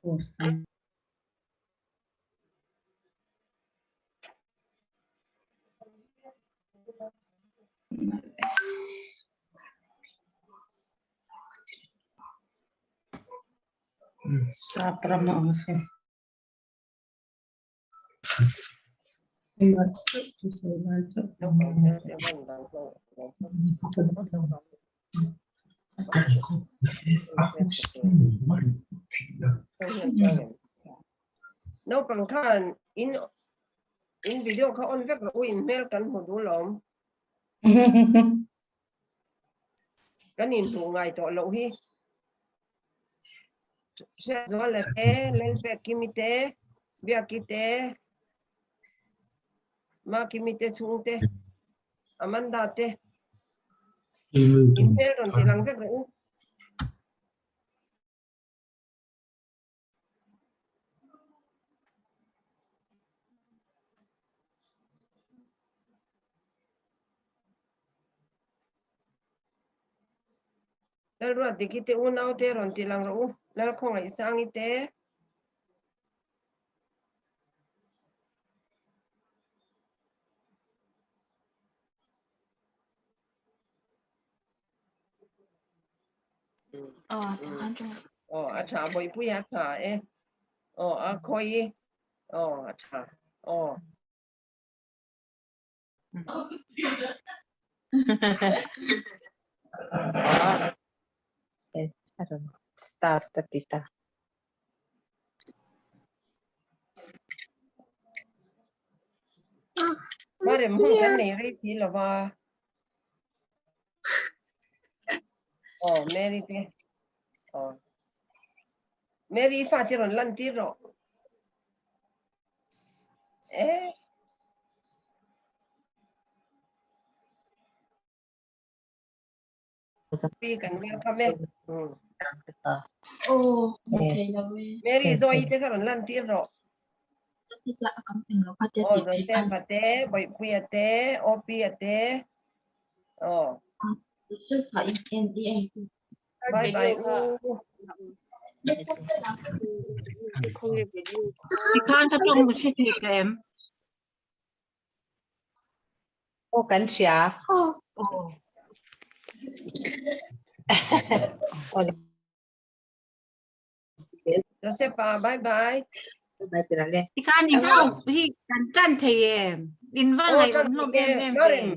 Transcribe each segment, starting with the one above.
Post. Sap ram a awm se. Naupang khan in in video kha on vek rawh u in hmel kan hmu duh lawm. Kan inhmuh ngai tawh loh hi. Hriatzuala te, Lalpekimi te, Biaki te, Makimi te chhungte, Amanda te. In hmel rawn ti lang vek rawh u. Lalruatdiki te unau te rawn ti lang rawh u, Lalkhawngaihsangi te. Aw a tha bawihpui a tha e aw a khawi aw a tha aw. A rawn start a ti ta. Marem hun kan nei rei si lo va. Aw Mary te. Aw. Mary i fa te rawn lan tir rawh. Eh. Pi kan welcome e. Oh, thei lo e. Mary Zoi te kha rawn lan tir rawh. Aw Joseph a te, Bawihpuia te, Opi a te. Aw. Bye bye u. Tikhan ka tawng hre thei ka em? Aw kan hria. Aw. Joseph a bye bye. Bye tira le. Tikhan in ho hi kan tan thei em? In va Aw ngai tan awm hlawm thei em e. em ve. Marem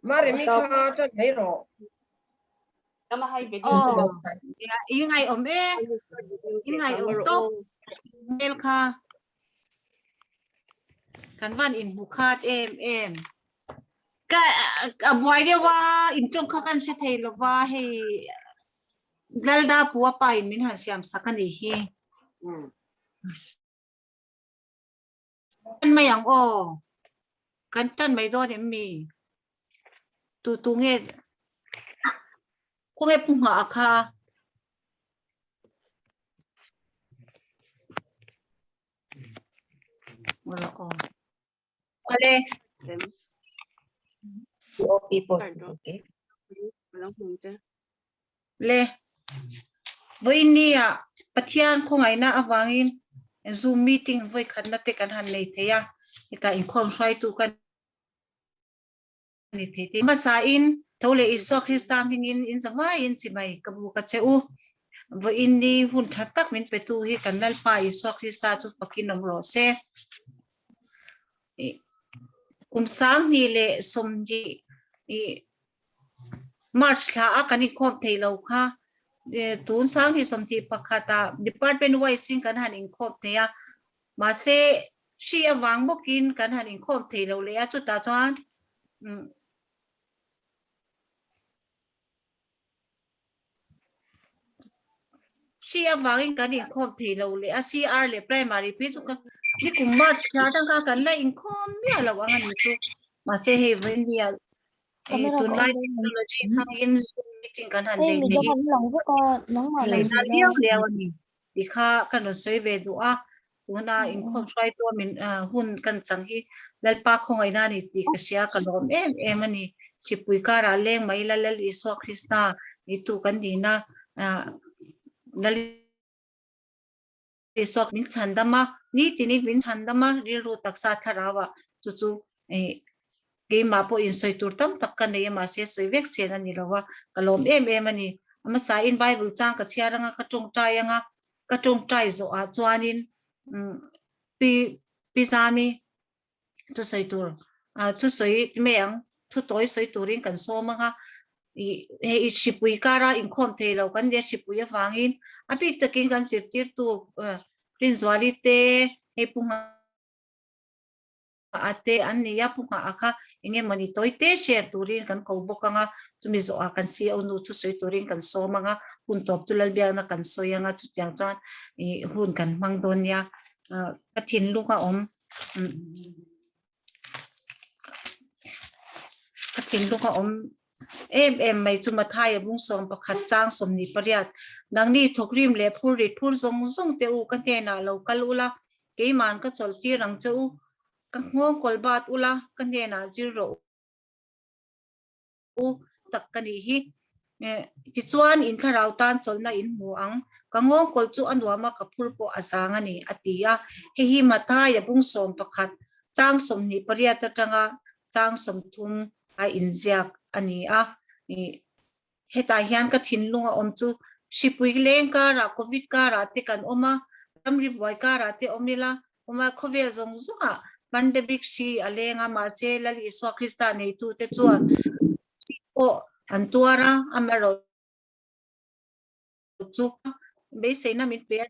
Marem i kha tan mai rawh. Aw. I ngai awm e. I ngai awm tawp. Hmel kha. Kan van inhmu khat em em. Ka a buai deuh a, intawng kha kan hre thei lo va, hei Lalda pua pa in min han siam sak a nih hi. Tan mai ang aw. Kan tan mai dawn em mi? Tu tu nge khawnge pu nghah a kha? Wala aw. Awle. OP pawh okay. Le. Vawiin ni ah Pathian khawngaihna avangin Zoom meeting vawi khatna te kan han nei thei a, hetah inkhawm hruaitu kan ni thei te. Hmasa in tho leh Isua Krista hmingin in za vaiin chimai ka bu ka che u. Vawiin ni hun tha tak min petu hi kan Lalpa Isua Krista chu fakin awm rawh se. Kum 20 leh 20 March thla a kan inkhawm thei lo kha tun 2021 ah department wise in kan han inkhawm thei a mahse hri avang bawkin kan han inkhawm thei lo leh a chutah chuan hri avangin kan inkhawm thei lo leh a CR leh primary phei chu ka nikum March thla atang kha kan la inkhawm miah lo ang a ni chu mahse hei vawiin ah tunlai technology hmangin zoom meeting kan han nei nei hi liau liau a ni tih kha ka rawn sawi ve duh a tuna inkhawm hruaitu a min hun kan chang hi Lalpa khawngaihna a ni tih ka hria ka lawm em em a ni Hripui karah leng mai ila Lal Isua Krista ni tu kan nihna Lal Isua min chhandam a, nitinin min chhandam a, rilru taksa thlarau ah chu chu keimah pawh insawi tur tam tak ka nei a, mahse sawi vek chen a ni lo a, ka lawm em em a ni. A hmasain Bible chang ka chhiar anga ka tawngtai anga ka tawngtai zawhah chuanin Pi Pi Zami chu sawi tur chu sawi mai ang thu tawi sawi turin kan sawm anga hei i hripui kara inkhawm thei lo kan nia hripui avangin a bik takin kan zirtirtu Rinzuali te hei pu Nghah te an ni a pu Nghah kha eng emawni tawi te share turin kan ko bawk anga chumi zawhah kan CEO nu thu sawi turin kan sawm anga hun tawp chu Lalbiakna kan sawi anga chutiang chuan ih hun kan hmang dawn nia ka thinlung a awm. Ka thinlung a awm em em mai chu Matthai a bung 11 chang 28 Nangni thawkrim leh phur rit phur zawng zawng te u ka hnenah lo kal ula keiman ka chawlh tir ang che u ka nghawng kawl bat ula ka hnenah zir rawh u tak ka nih hi. Tichuan, in thlarau tan chawlhna in hmu ang. Ka nghawngkawl chu a nuam a, ka phur pawh a zang a ni, a ti a. Hei hi Matthai a bung 11, chang 28 atanga chang 30 a inziak a ni a. Hetah hian ka thinlung a awm chu hripui leng karah, Covid karah te kan awm a, ramri buai karah te awm ila, Kuma khawvel zawng zawngah pandemic hri a leng a, mahse Lal Isua Krista neitute chuan hri pawh an tuar a, amaherawhchu beiseina min pe a,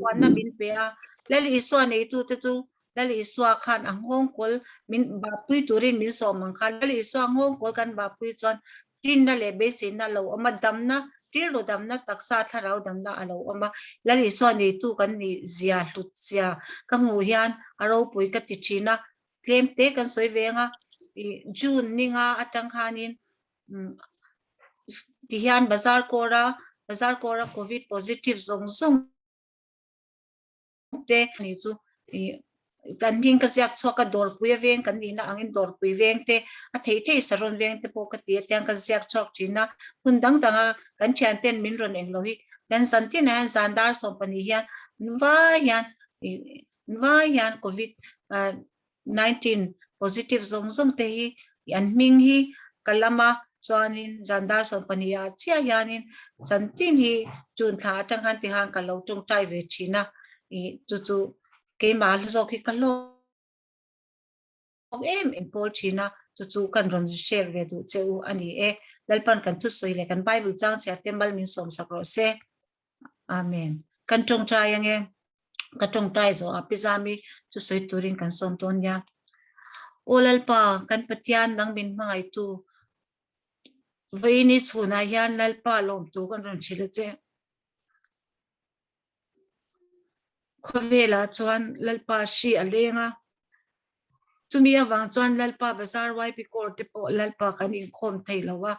huanna min pe a. Lal Isua neitute chu Lal Isua khan a nghawngkawl min bapui turin min sawm ang khan Lal Isua nghawngkawl kan bapui chuan Rinna leh beiseina a lo awm a, damna, rilru damna, taksa thlarau damna a lo awm a. Lal Isua neitu kan nih zia, hlut zia ka hmuh hian a ropui ka ti thin a. Tlem te kan sawi ve ang a, June ninga atang khanin tihian bazar kawra, bazar kawra covid positive zawng zawng te ni chu kan hming ka ziak chhuak a dawrpui a veng kan nihna angin dawrpui veng te a thei thei saron veng te pawh ka ti a tiang ka ziak chhuak thin a hun dang dang a kan thian ten min rawn eng lo hi kan zan tin ah hian zan dar 12 hian vai hian vai hian covid 19 positive zawng zawng te hi an hming hi ka lam a chuanin zan dar 12 ah chiah hianin zan tin hi June thla atang khan ti khan ka lo tawngtai ve thin a ih chu chu keimah zawk hi ka hlawk em em pawl thin a chu chu kan rawn share ve duh che u a ni e Lalpan kan thusawi leh kan Bible chang chhiar te mal min sawm sak rawh se. Amen. Kan tawngtai ange. Ka tawngtai zawh a pi Zami chu sawi turin kan sawm dawn nia. Aw Lalpa, kan Pathian nang min hmangaihtu vawiini chhunah hian Lalpa lawmtu kan rawn hrilh a che. Khawvelah chuan Lalpa hri a leng a, chumi avang chuan Lalpa Bazar YB Corps te pawh Lalpa kan inkhawm thei lo a.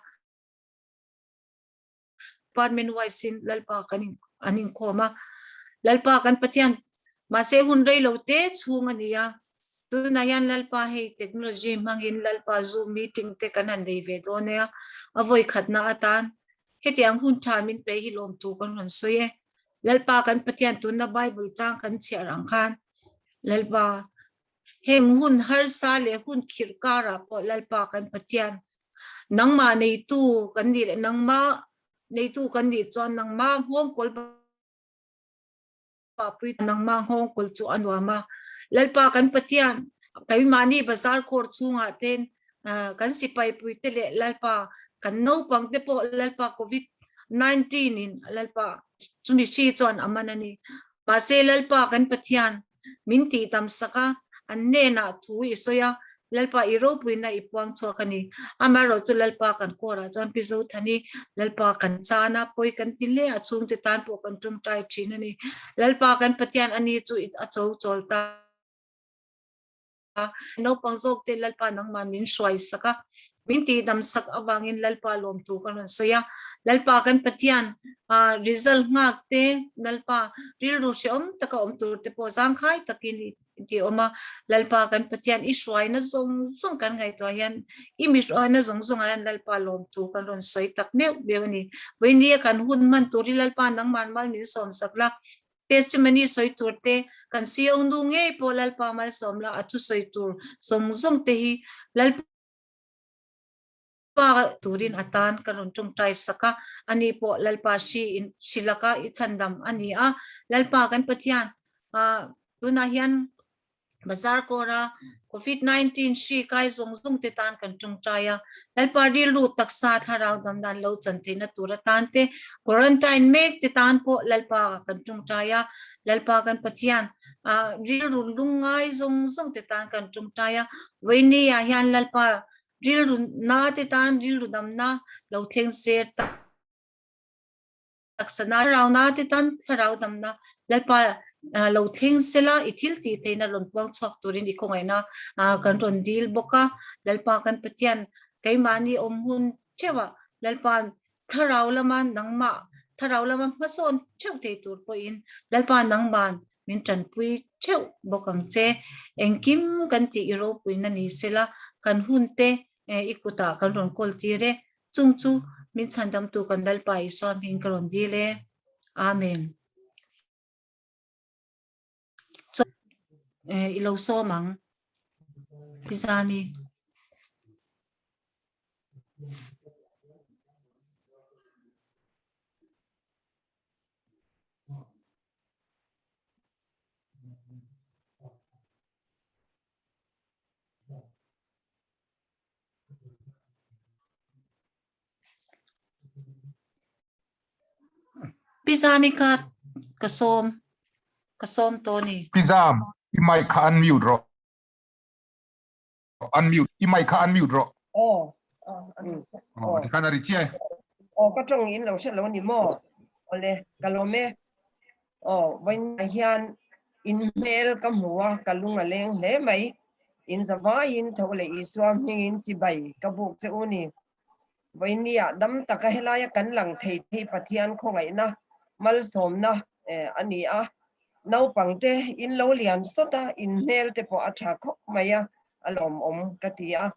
Department wise in Lalpa kan in an inkhawm a, Lalpa kan Pathian mahse hun rei lo te chhung a ni a, tunah hian Lalpa hei technology hmangin Lalpa zoom meeting te kan han nei ve dawn e a, a vawi khatna atan hetiang hun tha min pe hi lawmthu kan rawn sawi e. Lalpa kan Pathian tunna Bible chang kan chhiar ang khan Lalpa heng hun harsa leh hun khirh karah pawh Lalpa kan Pathian Nangmah neitu kan nih leh nangmah neitu kan nih chuan nangmah nghawngkawl pui nangmah nghawngkawl chu a nuam a. Lalpa kan Pathian keimahni bazar khawr chhungah ten kan sipai puite leh Lalpa kan naupang te pawh Lalpa covid 19 in Lalpa chumi hri chuan a man a ni. Mahse Lalpa kan Pathian min tih tam sak a, an hnenah thu i sawi a, Lalpa i ropuina i puang chhuak a ni. Amaherawh chu Lalpa kan kawrah chuan Pi Zothani, Lalpa kan chan a, pawi kan ti hle a, chhungte tan pawh kan tawngtai thin a ni. Lalpa kan Pathian a ni chu a cho chawl ta a, naupang zawk te Lalpa nangmah min hruai sak a, min tihdam sak avangin Lalpa lawmthu kan rawn sawi a. Lalpa kan Pathian result nghak te Lalpa rilru hrehawm taka awm tur te pawh zangkhai takin i ti awm a. Lalpa kan Pathian i hruaina zawng zawng kan ngaihtuah hian i mi hruaina zawng zawngah hian Lalpa lawmthu kan rawn sawi tak meuh meuh a ni. Vawinia kan hun hman tur hi Lalpa nangman mal min sawm sak la. Testimony sawi tur te kan CEO nu ngei pawh Lalpa malsawm la a thusawi tur zawng zawng te hi Lalpa turin a tan ka rawn tawngtai sak a, ani pawh Lalpa hri in hri laka i chhandam a ni a, Lalpa kan Pathian ah tunah hian Bazar kawra Covid 19 hri kai zawng zawng te tan kan tawngtai a, Lalpa rilru taksa thlarau dam dan lo chan theihna tur atan te quarantine mek te tan pawh Lalpa kan tawngtai a, Lalpa kan Pathian ah rilru lungngai zawng zawng te tan kan tawngtai a, Vawiini ah hian Lalpa rilru na te tan rilru damna lo thleng se ta. Taksa na thlarau na te tan thlarau damna Lalpa lo thleng sela i thil tih theihna rawn puang chhuak turin i khawngaihna kan rawn dil bawk a. Lalpa kan Pathian keimahni awm hun theuhah Lalpa thlarau lama nangmah thlarau lama hmasawn theuh thei tur pawhin Lalpa nangman min tanpui theuh bawk ang che. Engkim kan tih i ropuina ni sela kan hun te i kutah kan rawn kawl tir e. Chung chu min chhandamtu kan Lalpa Isua hming ka rawn dil e. Amen. Chuan i lo sawm ang. Pi Zami. Pi Zami kha ka sawm ka sawm tawh a ni. Pi Zam, i mic kha unmute rawh. Unmute, i mic kha unmute rawh. Aw, aw, unmute. Aw, tikhan a ri chiah e. Aw, ka tawng in lo hre lo ni maw? Awle, ka lawm e. Aw, vawiinah hian in hmel ka hmu a, ka lung a leng hle mai. In zavaiin tho leh Isua hmingin chibai ka buk che u ni. Vawiinniah dam taka helaia kan lang thei thei Pathian khawngaihna malsawmna a ni a. Naupangte in lo lian sawt a, in hmel te pawh a tha khawp mai a, a lawmawm ka ti a.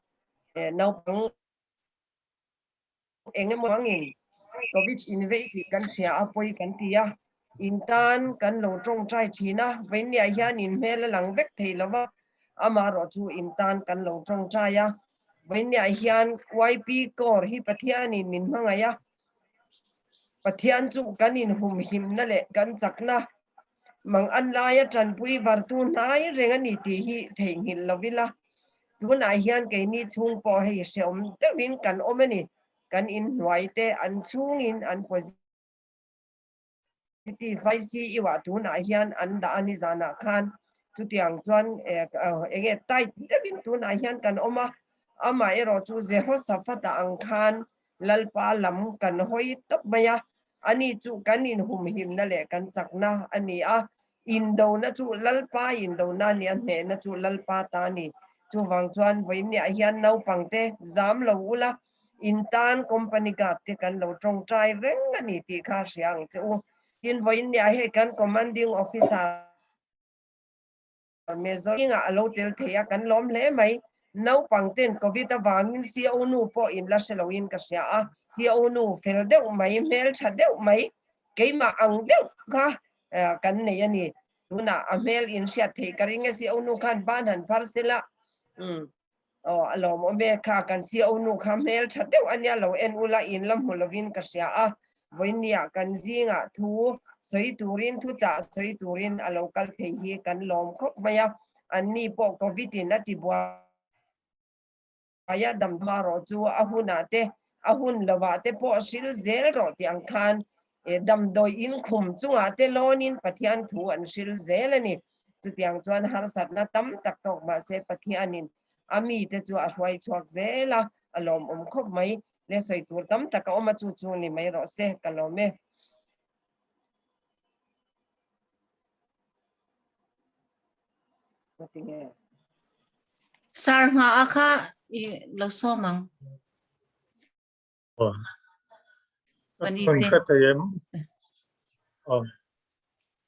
Naupang. Eng emaw angin Covid invei tih kan hria a, pawi kan ti a, in tan kan lo tawngtai thin a, vawiinniah hian in hmel a lang vek thei lo va, amaherawh chu in tan kan lo tawngtai a, vawiinniah hian YP Corps hi Pathianin min hmangaih a, Pathian chu kan inhumhimna leh kan chakna mang an laia tanpui vartu hnai reng a ni tih hi theihnghilh lo ila, tunah hian keini chhung pawh hei hrehawm deuhin kan awm a ni, kan inhnuai te an chhungin an positive ICU ah tunah hian an dah a ni zanah khan chutiang chuan enge tight deuhin tunah hian kan awm a, amaherawh chu Jehoshaphat-a ang khan Lalpa lam kan hawi tawp mai a, Ani chu kan inhumhimna leh kan chakna a ni a, indona chu Lalpa indona a ni a, hnehna chu Lalpa ta a ni. Chuvang chuan vawiinniah hian naupangte zam lo ula, in tan company guard te kan lo tawngtai reng a ni tih kha hria ang che u. Tin, vawiinniah hei kan commanding officer, Major King-ah a lo tel thei a, kan lawm hle mai. Naupang ten Covid avangin CO nu pawh in la hre loin ka hria a, CO nu fel deuh mai, hmeltha deuh mai, keimah ang deuh kha kan nei a ni. Tunah a hmel in hriat theih ka ring e, CO nu khan ban han phar sela, umm aw a lawmawm e, kha kan CO nu kha hmeltha deuh a nia lo en ula in la hmu lovin ka hria a, Vawinia kan zingah thu sawi turin, thuchah sawi turin a lo kal thei hi kan lawm khawp mai a, anni pawh Covid in a ti buai a, dam hma rawh chu a hunah te, a hun lovah te pawh hril zel rawh tih ang khan damdawi inkhum chungah te lawnin Pathian thu an hril zel a ni. Chutiang chuan harsatna tam tak tawk mahse Pathianin a mite chu a hruai chhuak zel a, a lawmawm khawp mai. Le sawi tur tam tak a awm a, chu chu ni mai rawh se, ka lawm e. Sir hma a kha i lo sawm ang. Aw. Pani Kan te. hre thei em? Aw.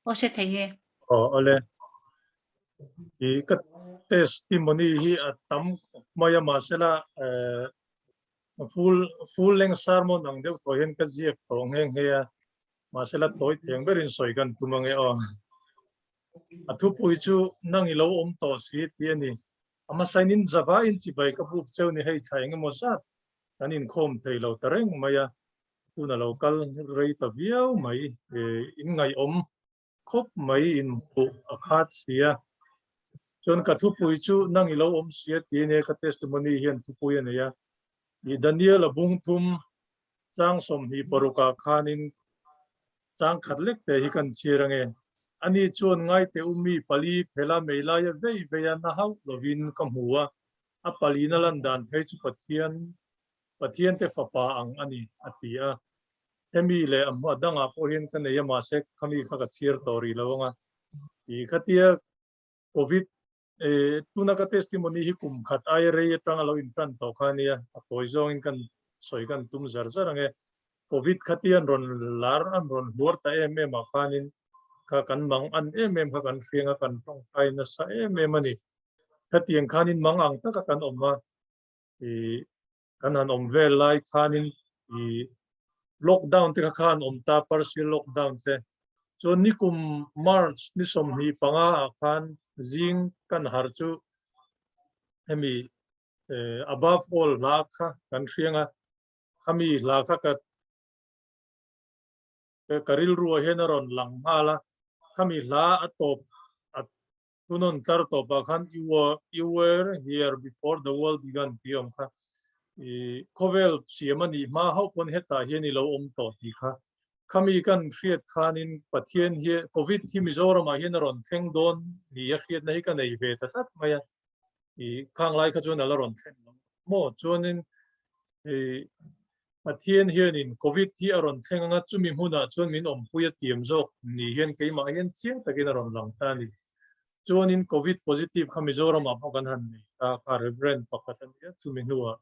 Aw hre thei e. Aw awle. I ka testimony hi a tam mai a mahsela eh full full length sermon ang deuh tawh hian ka ziak tawh nghe nghe a. Mahse la tawi theng berin sawi kan tum ange aw. A thupui chu nang i lo awm tawh si tih a ni. A hmasain in zava in chibai ka buk cheu ni hei thla engemaw zat kan inkhawm thei lo ta reng mai a, tuna lo kal rei ta viau mai in ngaihawm khawp mai in hmuh a khat si a. Chuan ka thupui chu nang i lo awm si a tih a nia ka testimony hian thupui a nei a. I Daniel a bung thum chang 26 ah khanin chang khat lek te hi kan chhir ange. Ani chuan ngaite u mi pali phela mei laia vei vei a na hauh lovin ka hmu a, a palina lan dan phei chu Pathian Pathian te fapa ang a ni a ti a. Hemi leh a hma dangah pawh hian ka nei a mahse khami kha ka chhir tawh rih lo anga. I khatia Covid tuna ka testimony hi kum khat aia rei atanga lo intan tawh kha ania, a tawi zawngin kan sawi kan tum zar zar ange. Covid khatia an rawn lar an rawn hluar ta em em ah khanin kha kan mang an em em kha kan hriang a, kan tawngtai nasa em em a ni. Khatiang khanin mang ang taka kan awm a, i kan han awm vel lai khanin i lockdown te kha khan awm ta partial lockdown te chuan nikum March ni 25 ah khan zing kan har chu hemi above all hla kha kan hriang a khami hla kha ka ka rilru ah hian a rawn lang nghal a khami hla a tawp a Tunawn tlar tawpah khan you were, you were here before the world began tih a awm kha. I khawvel siam a nih hma hauh pawn hetah hian i lo awm tawh tih kha. Khami kan hriat khanin Pathian hi Covid hi Mizoramah hian a rawn thleng dawn ni a hriatna hi ka nei ve ta tlat mai a. I khang lai kha chuan a la rawn thlen lo maw? Chuanin i Pathian hianin Covid hi a rawn thleng anga chumi hmunah chuan min awmpui a tiam zawk ni hian keimah hian chiang takin a rawn lang ta a ni. Chuanin Covid positive kha Mizoramah pawh kan han nei ta kha Reverend pakhat a nia chumi hnuah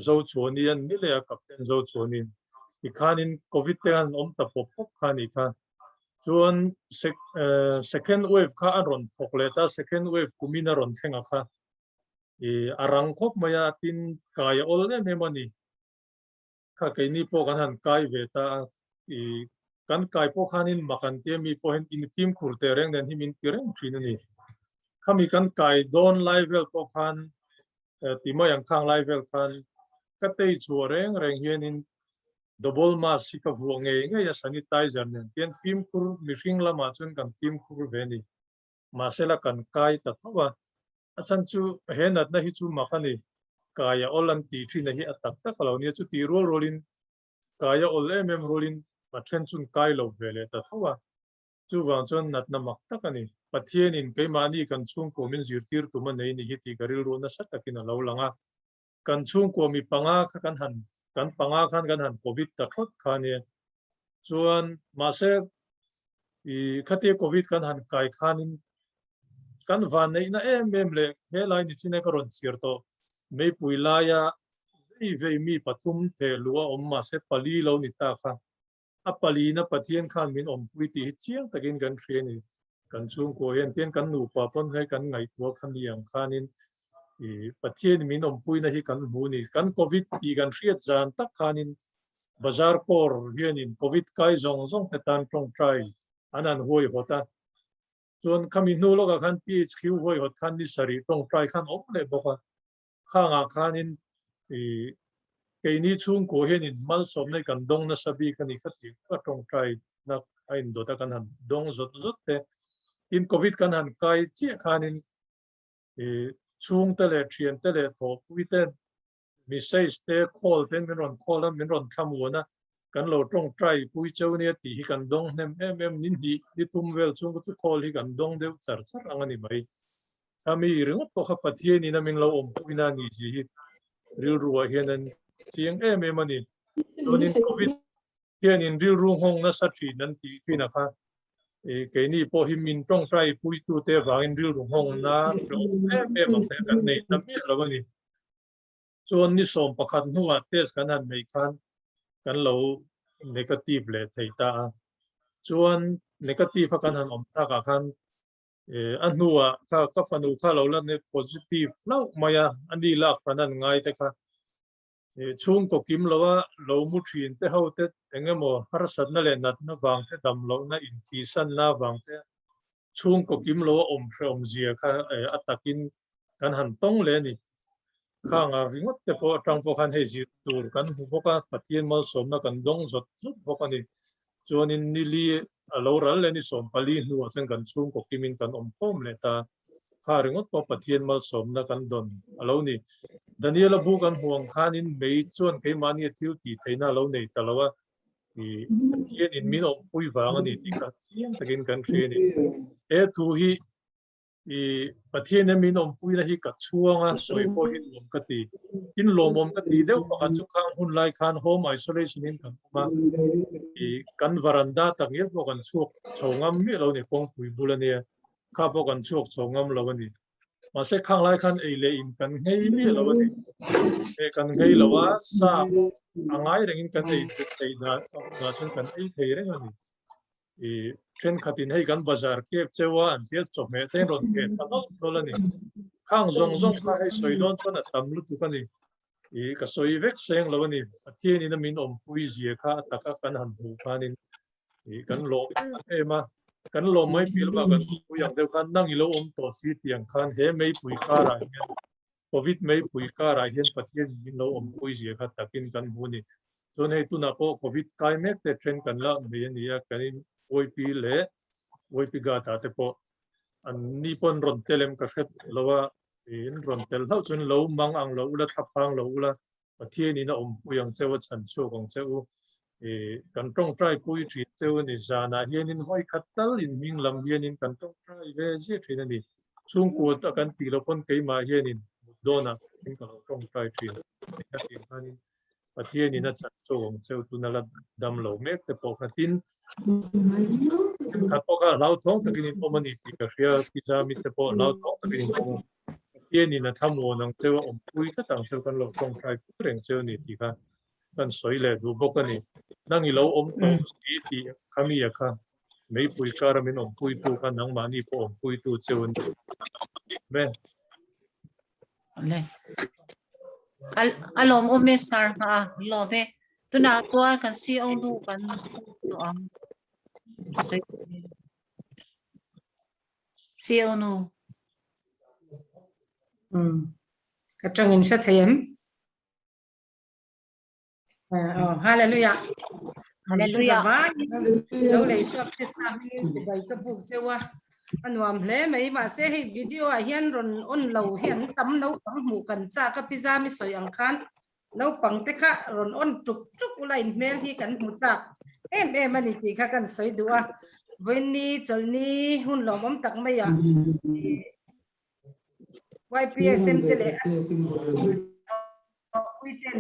Zochuani an ni leh a Captain Zochuani'n tikhanin Covid te han awm ta pawp pawp kha a nih kha. Chuan second wave kha a rawn thawk leh ta second wave kumin a rawn thleng a kha. I a rang khawp mai a tin kai a awl em em a ni. Kha keini pawh kan han kai ve ta a, i kan kai pawh khanin mak an tia mi pawhin in fimkhur teh reng nen hi min ti reng thin a ni. Khami kan kai dawn lai vel pawh khan ti mai ang khang lai vel khan ka tei chhuah reng reng hianin double mask hi ka vuah ngei ngei a sanitizer nen tian fimkhur mihring lamah chuan kan fimkhur ve a ni. Mahsela kan kai ta tho a, A chhan chu he natna hi chu mak a ni. Kaia awl an tih thin a hi a tak tak a lo nia. Chutih rual rualin kaia awl em em rualin a then chun kai lo ve leh ta tho a. Chuvang chuan natna mak tak a ni. Pathianin keimahni kan chhungkua min zirtir tum a nei ni hi tih ka rilru nasa takin a lo lang a. Kan chhungkua mi panga kha kan han kan panga khan kan han covid ta thawt kha a nia. Chuan mahse i khatia covid kan han kai khanin kan van neihna em em leh helai ni chin e ka rawn chhiar tawh meipui laia vei vei mi pathum theh luh a awm mahse pali lo ni ta kha a palina Pathian khan min awmpui tih hi chiang takin kan hria a ni. Kan chhungkua hian tian kan nupa pawn hei kan ngaihtuah kha mi ang khanin i Pathian min awmpuina hi kan hmu a ni. Kan Covid tih kan hriat zan tak khanin bazar kawr hianin Covid kai zawng zawng te tan tawngtai an han huaihawt a. Chuan khami hnu lawkah khan PHQ huaihawt khan ni sarih tawngtai khan awm leh bawk a. Khangah khanin i keini chhungkua hianin malsawmna hi kan dawng nasa bik a ni kha tih ka tawngtai na a indawt a kan han dawng zawt zawt te. Tin Covid kan han kai chiah khanin i chhungte leh thiante leh thawhpui te message te call ten min rawn call a min rawn thlamuan a kan lo tawngtai pui cheu nia tih hi kan dawng hnem em em ni hnih ni thum vel chhung chu call hi kan dawng deuh char char ang a ni mai. Khami ringawt pawh kha Pathianin a min lo awmpuina a ni tih hi rilruah hian an chiang em em a ni. Chuanin Covid hianin rilru nghawng nasa thin an tih thin a kha keini pawh hi min tawngtai puitute avangin rilru nghawng na em em ang te kan nei ta miah lo a ni. Chuan ni 11 hnuah test kan han nei khan kan lo negative leh thei ta a. Chuan negative a kan han awm takah khan a hnuah kha ka fanu kha lo la ne positive hlauh mai a, a ni lak fan an ngai te kha. Chhungkaw kim loa lo mu thin te ho te eng emaw harsatna leh natna vang te, dam lohna intihsanna vang te, chhungkaw kim loa awm hrehawm zia kha a takin kan han tawng leh a ni. Khanga ringawt te pawh atang pawh khan hei zir tur kan hmu bawk a, Pathian malsawmna kan dawng zawt zawt bawk a ni. Chuanin nili a lo ral leh ni 14 hnuah chuan kan chhungkaw kimin kan awm khawm leh ta. Kha ringawt pawh Pathian malsawmna kan dawn a lo ni. Daniela bu kan hmuh ang khanin mei chuan keimahni a thil tih theihna a lo nei ta lo a, i Pathianin min awmpui vang a ni tih kha chiang takin kan hria a ni. He thu hi i Pathian in min awmpuina hi ka chhuang a, sawi pawh hi nuam ka ti. Tin lawmawm ka tih deuh pakhat chu khang hun lai khan home isolation in kan awm a, i kan varanda tak ngial pawh kan chhuak chho ngam miah lo a ni, kawngpui bul a nia. Kha pawh kan chhuak chho ngam lo a ni. Mahse khang lai khan ei leh in kan nghei miah lo a ni. E kan nghei lo a, sa a ngai rengin kan ei thei dah dah chuan kan ei thei reng a ni. I thenkhatin hei kan bazar kep cheu a, an tia chawhmeh te in rawn keh thla nawlh nawlh a ni. Khang zawng zawng kha hei sawi dawn chuan a tam lutuk a ni. I ka sawi vek seng lo a ni. Pathianin a min awmpui zia kha a taka kan han hmuh khanin i kan lawm em em a, kan lawm mai piah lamah kan pui ang deuh khan nang i lo awm tawh si tih ang khan he meipui karah hian Covid meipui karah hian Pathian min lo awmpui zia kha takin kan hmu a ni. Chuan hei tunah pawh Covid kai mek te then kan la nei a ni a, kan in YP leh YP Gata te pawh an ni pawn rawn tel em ka hre lo a, in rawn tel hlauh chuan lo mang ang lo ula, thlaphang lo ula, Pathianin a awmpui ang cheu, a chhan chhuak ang che u. I kan tawngtai pui thin cheu a ni. Zanah hianin vawi khat tal in hming lam hianin kan tawngtai ve ziah thin a ni. Chhungkua a kan tih loh pawn keimah hianin mut dawnah in ka lo tawngtai thin. Hei tih khanin Pathianin a chhan chhuak ang cheu tuna la dam lo mek te pawh kha tin thenkhat pawh kha hlauthawng takin in awm a ni tih ka hria. Pizza mite pawh hlauthawng takin in awm a. Pathianin a thlamuan ang cheu, a awmpui tlat ang cheu, kan lo tawngtai pui reng cheu a ni tih kha kan sawi leh duh bawk a ni. Nang i lo awm tawh si tih kha mi a kha meipui kara min awmpuitu kha nangmahni pawh awmpuitu cheu a ni. Amen. Le. A lawm awm e sir nga a lawm e. Tunah chuan kan CO nu kan tawh ang. CO nu. Ka tangin hre thei em? Oh, hallelujah. Hallelujah. Lo lei suak Krista hmingin chibai ka buk cheu a. A nuam hle mai mahse hei video ah hian rawn on lo hi an tam naupang hmuh kan chak a pizza mi sawi ang khan naupang te kha rawn on tuk tuk ula in hmel hi kan hmu chak em em a ni tih kha kan sawi duh a. Vawiinni chawlhni hun lawmawm tak mai ah YPSM te leh puiten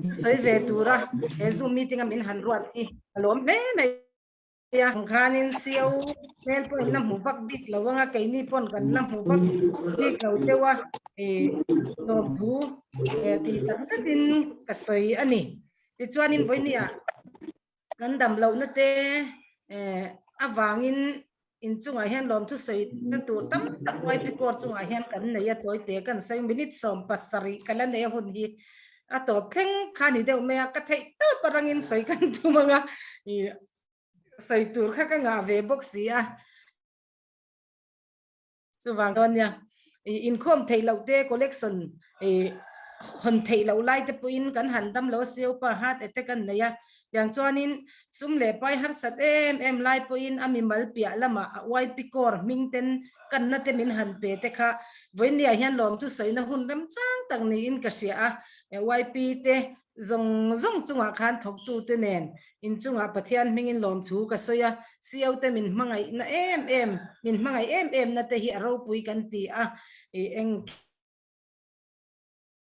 sawi ve tura he Zoom meeting a min han ruat hi a lawm hle mai a. Khanin CO hmel pawh in la hmu vak bik lo anga keini pawn kan la hmu vak bik lo cheu a lawmthu tih tak zetin ka sawi a ni. Tichuanin vawinia Kan dam lohna te avangin inchungah hian lawmthu sawi na tur tam tak YP Corps chungah hian kan nei a, tawi te kan sawi minute 70 ka la nei a hun hi a tawp thleng kha ni deuh mai a, ka theih tawp a rangin sawi kan tum ang a, sawi tur kha ka ngah ve bawk si a. Chuvang chuan nia inkhawm theih loh te collection hawn theih loh lai te pawhin kan han dam lo a siaupa heart attack an nei a, tiang chuanin sum leh pai harsat em em lai pawhin a mimal piah lamah a YP Corps hming ten kanna te min han pe te kha vawiinniah hian lawm chu sawina hun remchang tak niin ka hria a, YP te Zawng zawng chungah khan thawktute nen inchungah Pathian hmingin lawmthu ka sawi a, CO te min hmangaihna em em, min hmangaih em em na te hi a ropui kan ti a, i eng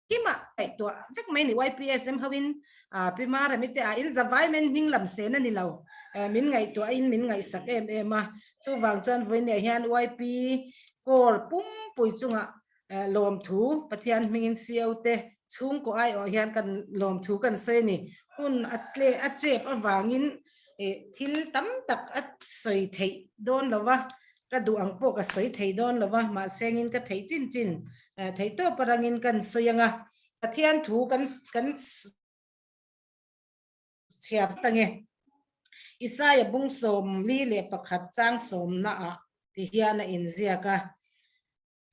kimah ngaihtuah vek mai ni YPSM hoin Pi Marami te ah in zavai men hming lam sen a ni lo, min ngaihtuahin min ngaihsak em em a, chuvang chuan vawiinah hian YP Corps pumpui chungah Lawmthu, Pathian hmingin CO te chhungkaw aiawh hian kan lawmthu kan sawi a ni. Hun a tle a chep avangin thil tam tak a sawi theih dawn lo va, ka duh ang pawh ka sawi thei dawn lo va, mahse ngin ka theih chin chin theihtawp arangin kan sawi ang a. Pathian thu kan kan chhiar ta nge. Isaia bung 41 chang sawmna ah ti hian a inziak a,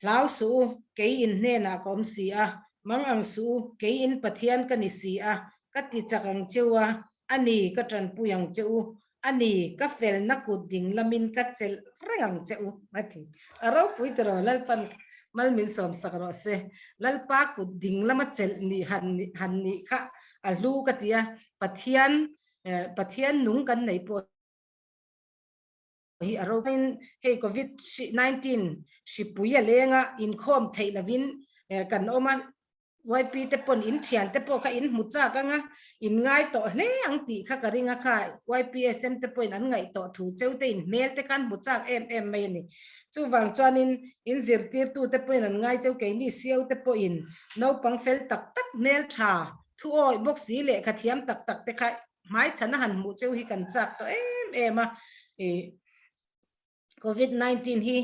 Hlau suh u, kei in hnenah ka awm si a, mang ang suh u, kei in Pathian ka ni si a, ka ti chak ang che u a, a ni, ka tanpui ang che u, a ni, ka felna kut ding lamin ka chelh reng ang che u, a ti. A ropui tiraw, Lalpan mal min sawmsak rawh se. Lalpa kut ding lama chelh nih han han nih kha a hlu ka ti a, Pathian, Pathian nung kan nei pawh hi a ro in hei covid 19 hripui a leng a inkhawm theih lovin kan awm a YP te pawn in thian te pawh kha in hmu chak anga in ngai tawh hle ang tih kha ka ring a kha YPSM te pawhin an ngaih tawh thu cheu te in hmel te khan hmu chak em em mai a ni chuvang chuanin in zirtirtu te pawhin an ngai cheu keini sio te pawhin naupang fel tak tak hmel tha thu awih bawk si lehkha thiam tak tak te kha hmaichhan a han hmuh cheu hi kan chak tawh em em a i covid 19 hi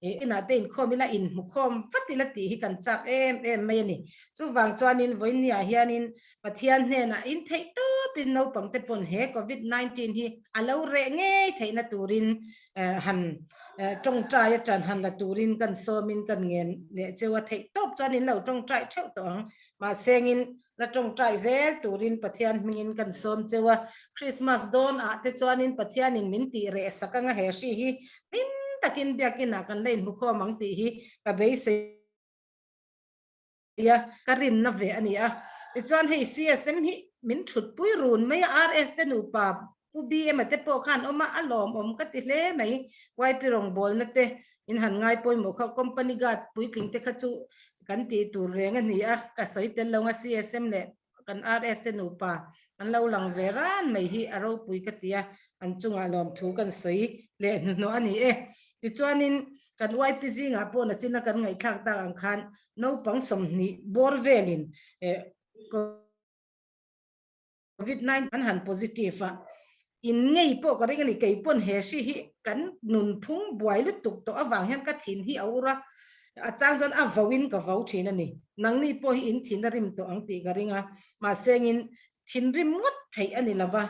i inah te inkhawm ila inhmukhawm vat ila tih hi kan chak em em mai a ni chuvang chuanin vawinia hianin Pathian hnenah in theih tawpin naupang te pawn he covid 19 hi a lo reh ngei theihna turin han tawngtai a tan han la turin kan sawmin kan ngen leh cheu a theih tawp chuan in lo tawngtai theuh tawh ang mahsengin La tawngtai zel turin Pathian hmingin kan sawm cheu a, Christmas dawn ah te chuanin Pathianin min tih reh sak anga he hri hi hlim takin biakin ah kan la inhmukhawm ang tih hi ka beisei a, ka rinna ve a ni a. Tichuan hei CSM hi min thutpui run mai a, RS te nupa Pu BM-a te pawh khan awm a, a lawmawm ka ti hle mai. YP rawngbawlna te in han ngai pawimawh kha company guard puitling te kha chu kan tih tur reng a ni a, ka sawi tel lo nga CSM leh kan RS te nupa an lo lang ve ran mai hi a ropui ka ti a, an chungah lawmthu kan sawi leh hnuhnawh a ni e. Tichuanin kan YP zingah pawh nachina kan ngaihthlak tak ang khan naupang 20 bawr velin eh Covid 19 an han positive a, in ngei pawh ka ring a ni, kei pawn he hri hi kan nunphung buai lutuk tawh avang hian ka thin hi a ur a, a chang chuan a vo in ka vo thin a ni, nangni pawh hi in thin a rim tawh ang tih ka ring a, mahse engin thinrim ngawt theih a ni lova,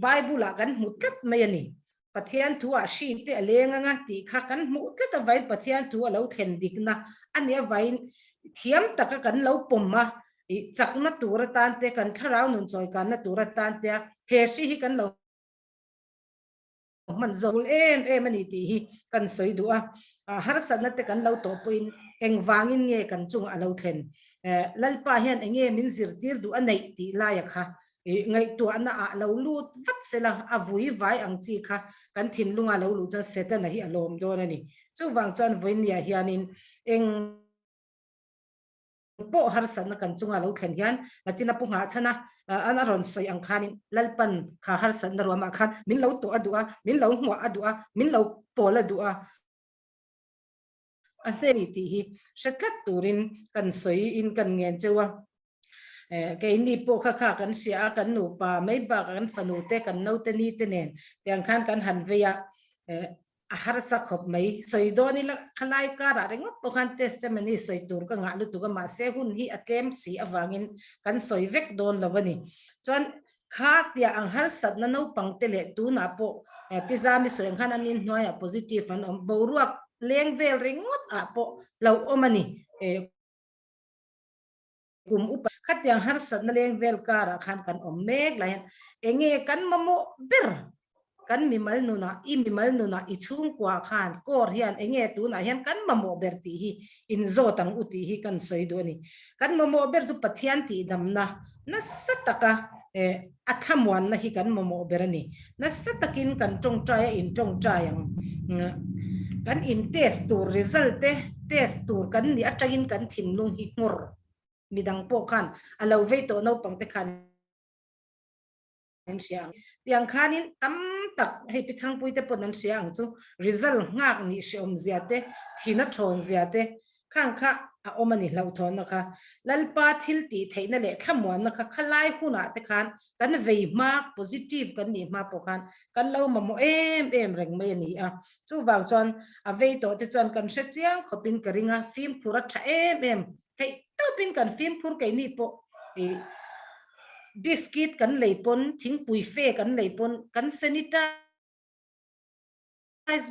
Bible ah kan hmu tlat mai a ni, Pathian thu ah hri te a leng anga tih kha kan hmuh tlat avain Pathian thu a lo thlen dikna a nih avain thiam taka kan lo pawm a, ih chakna tur atan te kan thlarau nun chawikanna tur atan te a he hri hi kan lo hman zawk em em a ni tih hi kan sawi duh a, harsatna te kan lo tawh pawhin engvangin nge kan chungah a lo thlen Lalpa hian enge min zirtir duh a neih tih laia kha Ngaihtuahna ah lo lut vat sela, a vui vai ang chi kha kan thinlunga lo luh chuan Setana hi a lawm dawn a ni. Chuvang chuan vawinia hianin eng pawh harsatna kan chunga lo thlen hian China pu nghah chhan a, an a rawn sawi ang khanin Lalpan kha harsatna ruamah khan min lo tawh a duh a, min lo hmuah a duh a, min lo pawl a duh a, a hne ni tih hi hre tlat turin kan sawi in kan ngen cheu a. Keini pawh kha kha kan hria a, kan nupa mai bakah kan fanu te, kan naute ni te nen tiang khan kan han vei a, a harsa khawp mai. Sawi dawn ila khalai karah ringawt pawh khan testimony sawi tur ka ngah lutuk a, mahse hun hi a tlem si avangin kan sawi vek dawn lo a ni. Chuan Kha tia ang harsatna naupang te leh tunah pawh Pi Zami sawi ang khan an inhnuaiah positive an awm, boruak leng vel ringawt ah pawh hlauhawm a ni. Kum upa khatiang harsatna leng vel karah khan kan awm mek lai hian enge kan mamawh ber kan mimal nunah, i mimal nunah i chhungkua khan kawr hian enge tunah hian kan mamawh ber tih hi inzawt ang u tih hi kan sawi duh a ni. Kan mamawh ber chu Pathian tihdamna nasa taka a thlamuanna hi kan mamawh ber a ni. Nasa takin kan tawngtai a intawngtai ang. Kan in test tur result te test tur kan nih atangin kan thinlung hi nghawr midang pawh khan a lo vei tawh naupang te khan an hria ang. Tiang khanin tam tak hei Pi Thangpui te pawn an hria ang chu result nghak nih hreawm zia te, thina thawn zia te khang kha. a awm a ni hlauhthawnna kha. Lalpa thil tih theihna leh thlamuanna kha khalai hunah te khan kan vei hma, positive kan nih hma pawh khan kan lo mamawh em em reng mai a ni a. Chuvang chuan a vei tawh te chuan kan hre chiang khawpin ka ring a, fimkhur a tha em em theih tawpin kan fimkhur keini pawh ih biscuit kan lei pawn, thingpui fe kan lei pawn kan sanitize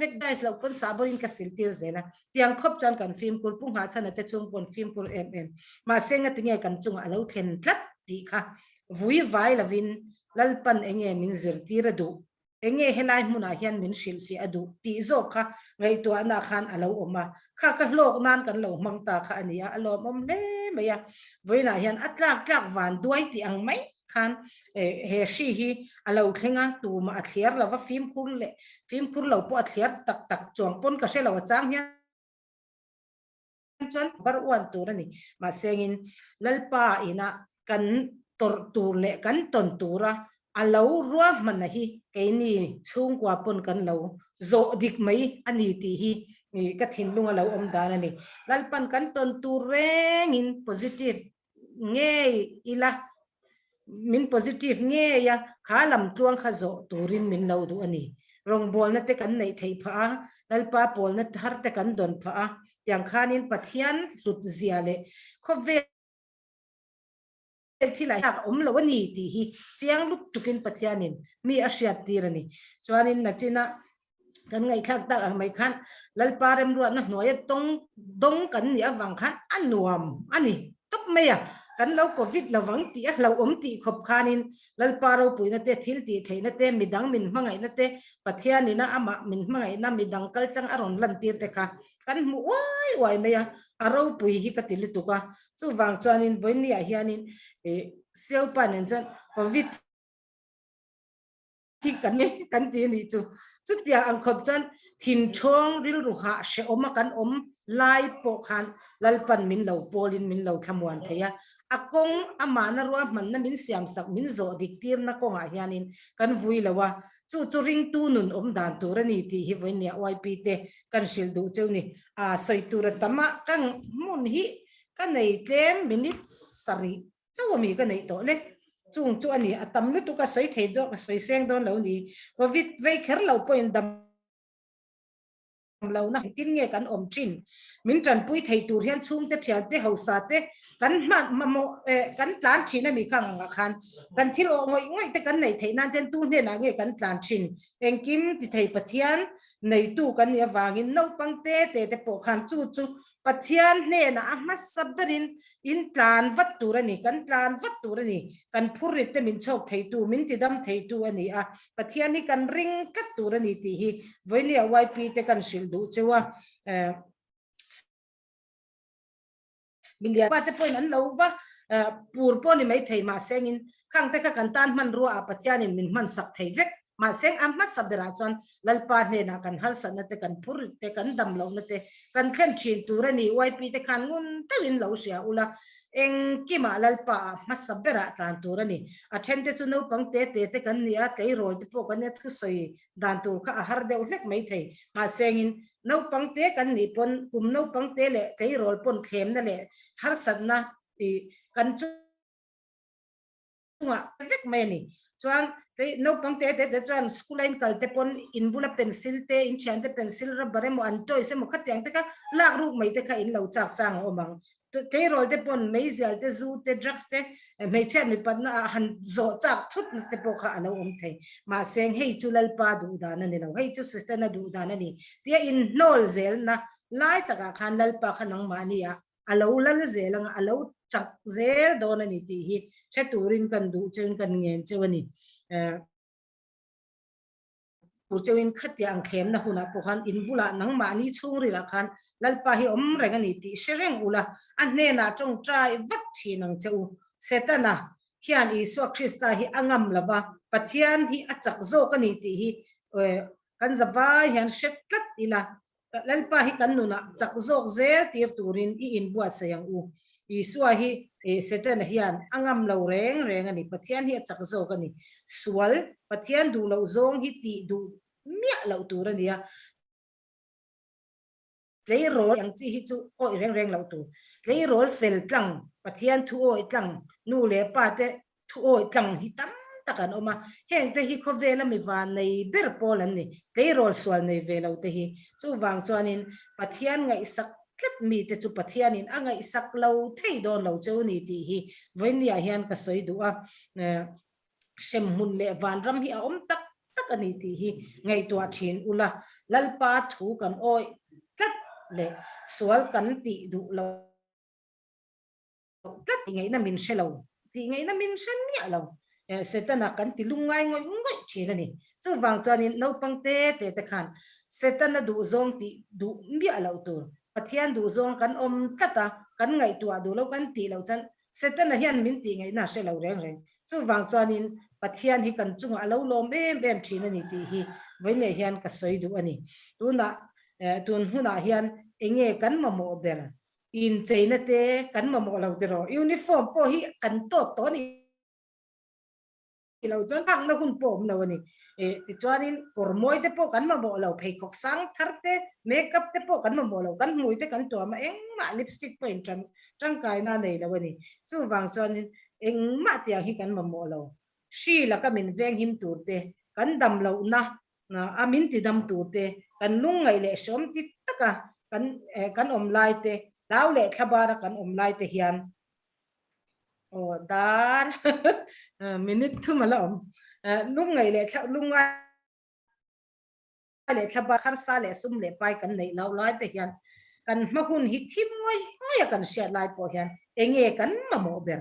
vek dice loh pawn sahbawn in ka sil tir zel a, tiang khawp chuan kan fimkhur pu nghahchhana te chhung pawn fimkhur em em mahse ngatinge kan chungah a lo thlen tlat tih kha vui vai lovin Lalpan enge min zirtir a duh Enge helai hmunah hian min hrilhfiah a duh tih zawk kha ngaihtuahna khan a lo awm a, kha ka hlawk nan kan lo hmang ta kha a ni a, a lawmawm hle mai a. Vawiinah hian a tlak tlak van duai tih ang mai khan he hri hi a lo thleng a, tumah a thliar lo va, fimkhur leh fimkhur lo pawh a thliar tak tak chuang pawn ka hre lo a chang hian. chuan bar uan tur a ni. Mahsengin Lalpa ina kan tawrh tur leh kan tawn tura a lo ruahmanna hi keini chhungkua pawn kan lo zawh dik mai a ni tih hi ka thinlung a lo awm dan a ni. Lalpan kan tawn tur rengin positive ngei ila, min positive ngei a, kha lam tluang kha zawh turin min lo duh a ni. Rawngbawlna te kan neih theih phah a, Lalpa pawlna thar te kan dawn phah a, tiang khanin Pathian hlut zia leh khawvel thil ah hian a awm lo a ni tih hi chiang lutukin Pathianin mi a hriat tir a ni. Chuanin nachina kan ngaihthlak tak ang mai khan Lalpa remruatna hnuaia tawng dawng kan nih avang khan a nuam a ni tawp mai a, kan lo covid lovang tih a hlauhawm tih khawp khanin Lalpa ropuina te, thil tih theihna te, midang min hmangaihna te, Pathianina amah min hmangaihna midang kaltlang a rawn lantir te kha kan hmu uai uai mai a, a ropui hi ka ti lutuk a, chuvang chuanin vawinia hianin ih Siaupa nen chuan covid Thi kan nge kan ti a nih chu. Chutiang ang khawp chuan thinthawng rilru hah hrehawm a kan awm lai pawh khan Lalpan min lo pawlin min lo thlamuan thei a. A kawng amahna ruahmanna min siamsak min zawh dik tirna kawngah hianin kan vui lo a, chu chu ringtu nun awm dan tur a ni tih hi vawinia YP te kan hrilh duh cheu ni. A sawi tur a tam a, ka hmun hi ka nei tlem minute sarih Chauh ami ka neih tawh le. Chung chu a ni, a tam lutuk a sawi thei dawn, a sawi seng dawn lo ni. Covid vei kher lo pawhin dam lo na engtin nge kan awm thin. Min tanpui thei tur hian chhungte thiante hausa te kan hman mamawh eh kan tlan thin ami kha ang ah khan kan thil awh ngawih ngawih te kan neih theih nan ten tu hnenah nge kan tlan thin. Engkim ti thei Pathian neitu kan nih avangin naupang te te te pawh khan chu chu Pathian hnenah a hmasa berin in tlan vat tur a ni, kan tlan vat tur a ni. Kan phurrit te min chhawk theitu, min tidam theitu a ni a, Pathian hi kan ring tlat tur a ni tih hi vawinia YP te kan hrilh duh cheu a. Milian pa te pawhin an lo va pur pawh ni mai thei mahsengin khang te kha kan tan hmanrua ah Pathianin min hmansak thei vek. Mahse a hmasa berah chuan Lalpa hnenah kan harsatna te, kan phurrit te, kan damlohna te kan thlen thin tur a ni. YP te khan ngun deuhin lo hria ula, engkimah Lalpa ah hmasa berah tlan tur a ni. A then te chu naupang te te te kan ni a, tleirawl te pawh kan nia thusawi dan tur kha a har deuh hlek mai thei. Mahsengin naupang te kan nih pawn kum naupang te leh tleirawl pawn thlemna leh harsatna kan chu chungah vek mai a ni. Chuan naupang te te te chuan school a in kal te pawn in bula pencil te, in thian te pencil, rubber emaw an toys emaw khatiang te kha lak ruk mai te kha in lo chak chang a awm ang. Tleirawl te pawn meizial te, zu te, drugs te, hmeichhiat mipatna ah han zawh chak thut na te pawh kha a lo awm thei. Mahse hei chu Lalpa duh dan a ni lo, hei chu Setana duh dan a ni tia inhnawl zelna lai takah khan Lalpa kha nangmahni ah a lo lal zel anga a lo chak zel dawn a ni tih hi hre turin kan duh cheuin kan ngen cheu a ni. Tur cheuin khatiang ang thlemna hunah pawh khan in bulah nangmahni chhungrilah khan Lalpa hi awm reng a ni tih hre reng ula, a hnenah tawngtai vat thin ang che u. Setana hian Isua Krista hi a ngam lova, Pathian hi a chak zawk a ni tih hi kan zavai hian hre tlat ila, Lalpa hi kan nunah chak zawk zel tir turin i inbuatsaih ang u. Isua hi Setana hian a ngam lo reng reng a ni. Pathian hi a chak zawk a ni. Sual, Pathian duh loh zawng hi tih duh miah loh tur a ni a. Tleirawl ang chi hi chu awih reng reng loh tur. Tleirawl fel tlang, Pathian thu awih tlang, nu leh pa te thu awih tlang hi tam tak an awm a. Heng te hi khawvela mi van nei ber pawl an ni. Tleirawl sual nei ve lo te hi. Chuvang chuanin Pathian ngaihsak tlat mi te chu Pathianin a ngaihsak lo thei dawn lo cheu ni tih hi vawinia hian ka sawi duh a. Hremhmun leh vanram hi a awm tak tak a ni tih hi ngaihtuah thin ula, Lalpa thu kan awih tlat leh sual kan tih duh loh tlat tih ngaihna min hre lo, tih ngaihna min hre miah lo. Setana kan ti lungngai ngawih ngawih thin a ni. Chuvang chuanin naupang te te te khan Setana duhzawng tih duh miah loh tur, Pathian duhzawng kan awm tlat a, kan ngaihtuah duh lo kan tih loh chuan Setana hian min tih ngaihna a hre lo reng reng. Chuvang chuanin Pathian hi kan chungah a lo lawm em em thin a ni tih hi vawiinleh hian ka sawi duh a ni. Tunah tun hunah hian enge kan mamawh ber? Incheina te kan mamawh lo tiraw? Uniform pawh hi kan tawt tawh a ni. Lo chuan thakna hun pawh awm lo a ni. Tichuanin kawr mawi te pawh kan mamawh lo, pheikhawk sang thar te, makeup te pawh kan mamawh lo, kan hmui te kan tuam a, engmah lipstick pawh in tan tangkaina a nei lo a ni. Chuvang chuanin engmah tiang hi kan mamawh lo. Hri laka min venghim tur te, kan dam lohna a min tidam tur te, kan lungngaih leh hreawm ti taka kan kan awm lai te, hlau leh thlabara kan awm lai te hian Aw dar minute thum a la awm. Lungngaih leh thla lungngai leh thla ba harsa leh sum leh pai kan neih loh lai te hian kan hma hun hi thim ngawih ngawih a kan hriat lai pawh hian enge kan mamawh ber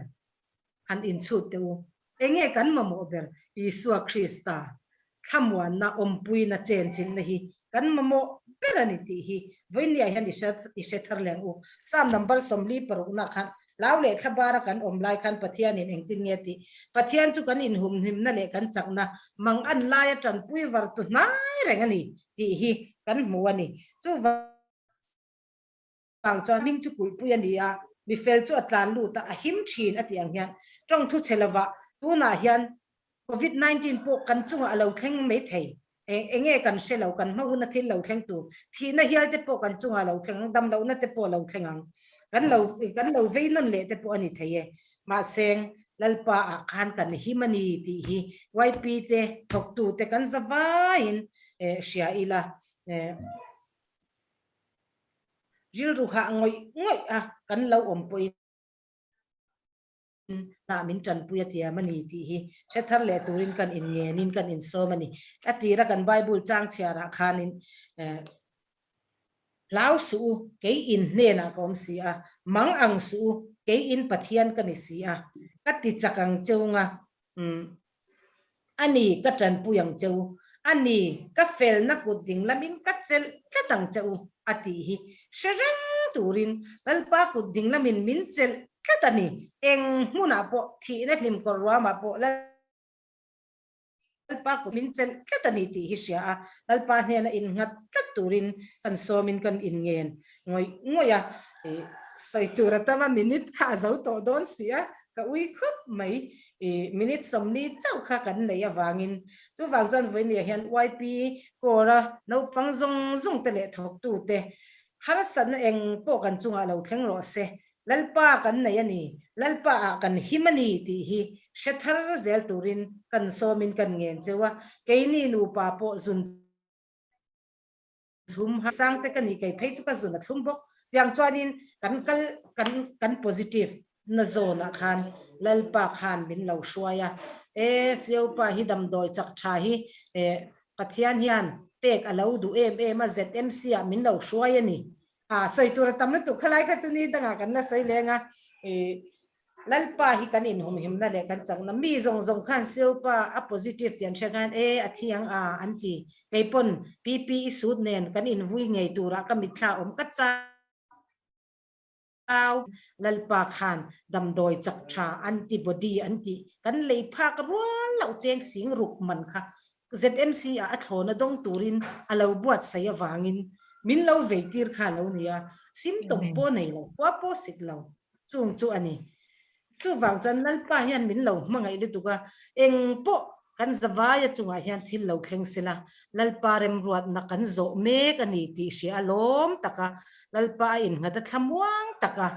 han inchhut teh u. Enge kan mamawh ber Isua Krista thlamuanna awmpuina chenchilhna hi kan mamawh ber a ni tih hi vawinia hian i hre i hre thar leng u. Psalm number 46 khan hlau leh thla bara kan awm lai khan Pathianin engtin nge tih Pathian chu kan inhumhimna leh kan chakna mang an laia tanpui var tu hnai reng a ni tih hi kan hmu a ni. Chuvang vang chuan hming chu kulhpui a ni a, mi fel chu a tlan lut a, a him thin a tih ang hian tawng thu chhe lovah tunah hian Covid 19 pawh kan chungah a lo thleng mai thei. Eng enge kan hre lo, kan hma huna thil lo thleng tur thihna hial te pawh kan chungah a lo thleng ang, damlohna te pawh a lo thleng ang. Kan lo kan lo vei nawn leh te pawh a ni thei e. Mahse Lalpa ah khan kan him a ni tih hi YP te thawktu te kan za vaiin hria ila. Rilru hah ngawih ngawih a kan lo awm pawhin hnah min tanpui a tiam a ni tih hi hre thar leh turin kan inngenin kan insawm a ni. A tira kan Bible chang chhiarah khanin Hlau suh u, kei in hnenah ka awm si a, mang ang suh u, kei in Pathian ka ni si a, ka ti chak ang cheu nga, umm. A ni, ka tanpui ang che u. A ni, ka felna kut ding lamin ka chelh tlat ang che u, a tih hi hre reng turin Lalpa kut ding lamin min chelh tlat a ni. Eng hmunah pawh, thihna hlim kawr ruamah pawh Lalpa kut min chelh tlat a ni tih hi hria a, Lalpa hnena innghat tlat turin kan sawmin kan inngen ngawih ngawih a. Sawi tur a tam a, minute kha a zo tawh dawn si a, ka ui khawp mai. Minute 40 chauh kha kan neih avangin chuvang chuan vawinia hian YP Corps-a naupang zawng zawng te leh thawktu te harsatna eng pawh kan chungah lo thleng rawh se, Lalpa kan nei a ni, Lalpa ah kan him a ni tih hi hre thar zel turin kan sawmin kan ngen cheu a, keini nupa pawh zun thlum ha sang te ka ni kei phei chu ka zun a thlum bawk tiang chuanin kan kal kan kan positive na zawn ah khan Lalpa khan min lo hruai a e Siopa hi damdawi chak tha hi e Pathian hian pek a lo duh em em a ZMC ah min lo hruai a ni a sawi tur a tam lutuk khalai kha chu ni dangah kan la sawi leng a e Lalpa hi kan inhumhimna leh kan chakna mi zawng zawng khan Siopa a positive tih an hria khan e a thi ang a an ti. Kei pawn PPE suit nen kan invui ngei turah ka mitthla awm ka chau. Lalpa khan damdawi chak tha antibody an tih kan lei phak rual loh cheng sing ruk man kha ZMC ah a thlawna dawng turin a lo buatsaih avangin min lo vei tir kha a lo ni a, symptom pawh nei lo, khua pawh sik lo. Chung chu a ni. Chuvang chuan Lalpa hian min lo hmangaih lutuk a, eng pawh Kan zavaia chungah hian thil lo thleng sela, Lalpa remruatna kan zawh mek a ni tih hria a lawm taka Lalpa a innghat a thlamuang taka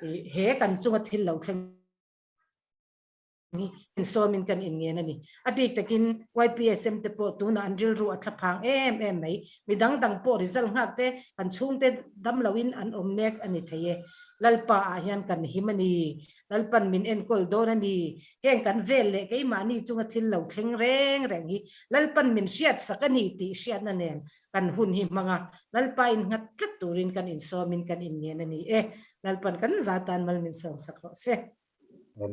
he kan chunga thil lo thleng hi insawmin kan inngen a ni. A bik takin YPSM te pawh tunah an rilru a thla phang em em mai. Mi dang dang pawh result nghak te kan chhungte dam loin an awm mek a ni thei e. Lalpa ah hian kan him a ni. Lalpan min enkawl dawn a ni. Heng kan vel leh keimahni chunga thil lo thleng reng reng hi Lalpan min hriatsak a ni tih hriatna nen kan hun hi hmang a, Lalpa innghat tlat turin kan insawmin kan inngen a ni e. Lalpan kan za tan mal min sawmsak rawh se.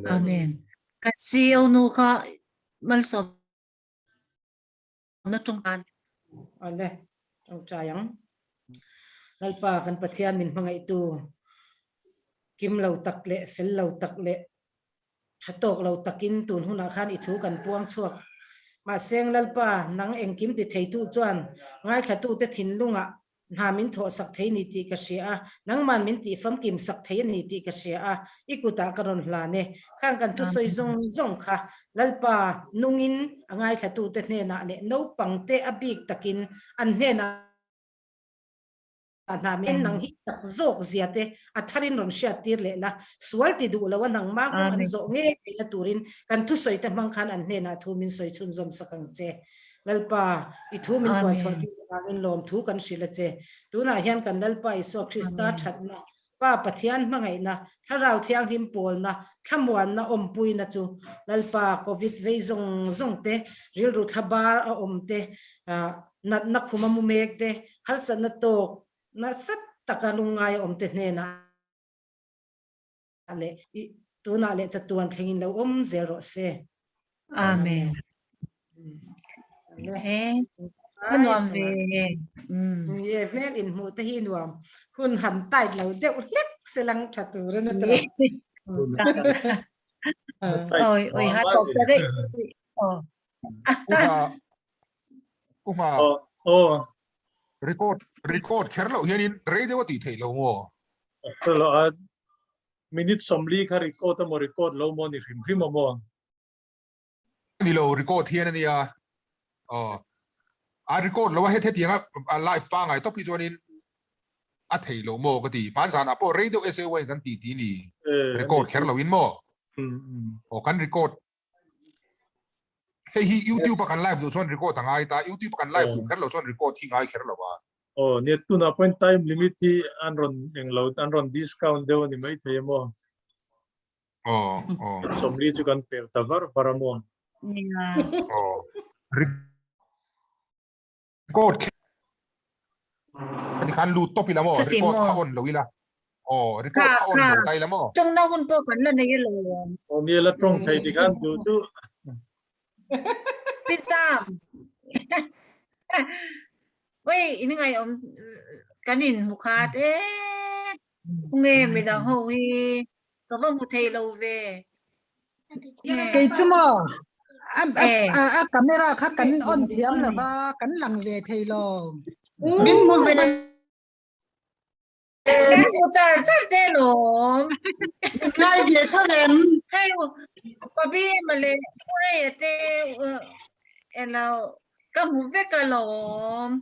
Amen. Ka CEO nu kha malsawm na tung an. Ale, tawngtai ang. Lalpa kan Pathian min hmangaihtu kim lo tak leh fel lo tak leh tha tawk lo takin tun hunah khan i thu kan puang chhuak. Mahseng Lalpa nang engkim ti theitu chuan ngaithlatute thinlungah Hna min thawh sak thei ni tih ka hria a, nangman min tih famkim sak thei a ni tih ka hria a, i kutah ka rawn hlan e. Khang kan thusawi zawng zawng kha Lalpa nungin a ngaithlatute hnenah leh naupangte a bik takin an hnenah hna min nang hi chak zawk zia te a tharin rawn hriattir leh la, sual ti duh lo a nangmah kawng an zawh ngei theihna turin kan thusawi te hmang khan an hnenah thu min sawi chhunzawm sak ang che. Lalpa, i thu min puan chhuah tir avangin lawmthu kan hrilh a che. Tunah hian kan Lalpa Isua Krista thatna, Pa Pathian hmangaihna, Thlarau Thianghlim pawlna, thlamuanna awmpuina chu Lalpa Covid vei zawng zawng te, rilru thla bar a awm te, natna khuma mu mek te, harsatna tawk nasa taka lungngai a awm te hnenah leh i tunah leh chatuan thlengin lo awm zel rawh se. Amen. He ka nuam ve nge. Ni e hmel in hmuh te hi nuam hun han tight lo deuh hlek se lang tha tur a na tawh. Oi oi ha tawp ta daih. Oh. Unga unga oh record record kher loh hianin rei deuh a tih theih lo maw? Hre lo a minute 40 kha record emaw record lo maw ni hrim hrim a maw? Ni lo record hian a nia. Aw. A record lo a he hetiang a live pangai tawp hi chuanin a thei lo maw ka ti. Hman zanah pawh rei deuh SA in kan ti ti ni. Record kher lo in maw? Aw kan record hei hi YouTube a kan live duh chuan record a ngai ta. YouTube a kan live duh kher lo chuan record hi ngai kher lo a. Aw nia tunah pawhin time limit hi an rawn englo an rawn discount deuh a ni maithei a maw? Aw aw. 40 chu kan pel ta var var a maw? Nia. Aw. Record kher ani khan lut tawp ila maw? Record kha on lo ila. Aw record kha on lo ta ila maw? Tawngna hun pawh kan la nei alo. Aw nia la tawng thei tikhan duh duh. Pi Sam. Oi in ngai om kan in hmu khat e. Nge midang ho hi ka va hmu thei lo ve. Kei chu maw a a a camera kha kan on thiam lo va kan lang ve thei lo. Min hmu ve Kan hmu char char che lawm. Ngai ve tho em. Hei pabi male ure te elo ka hmu vek alawm.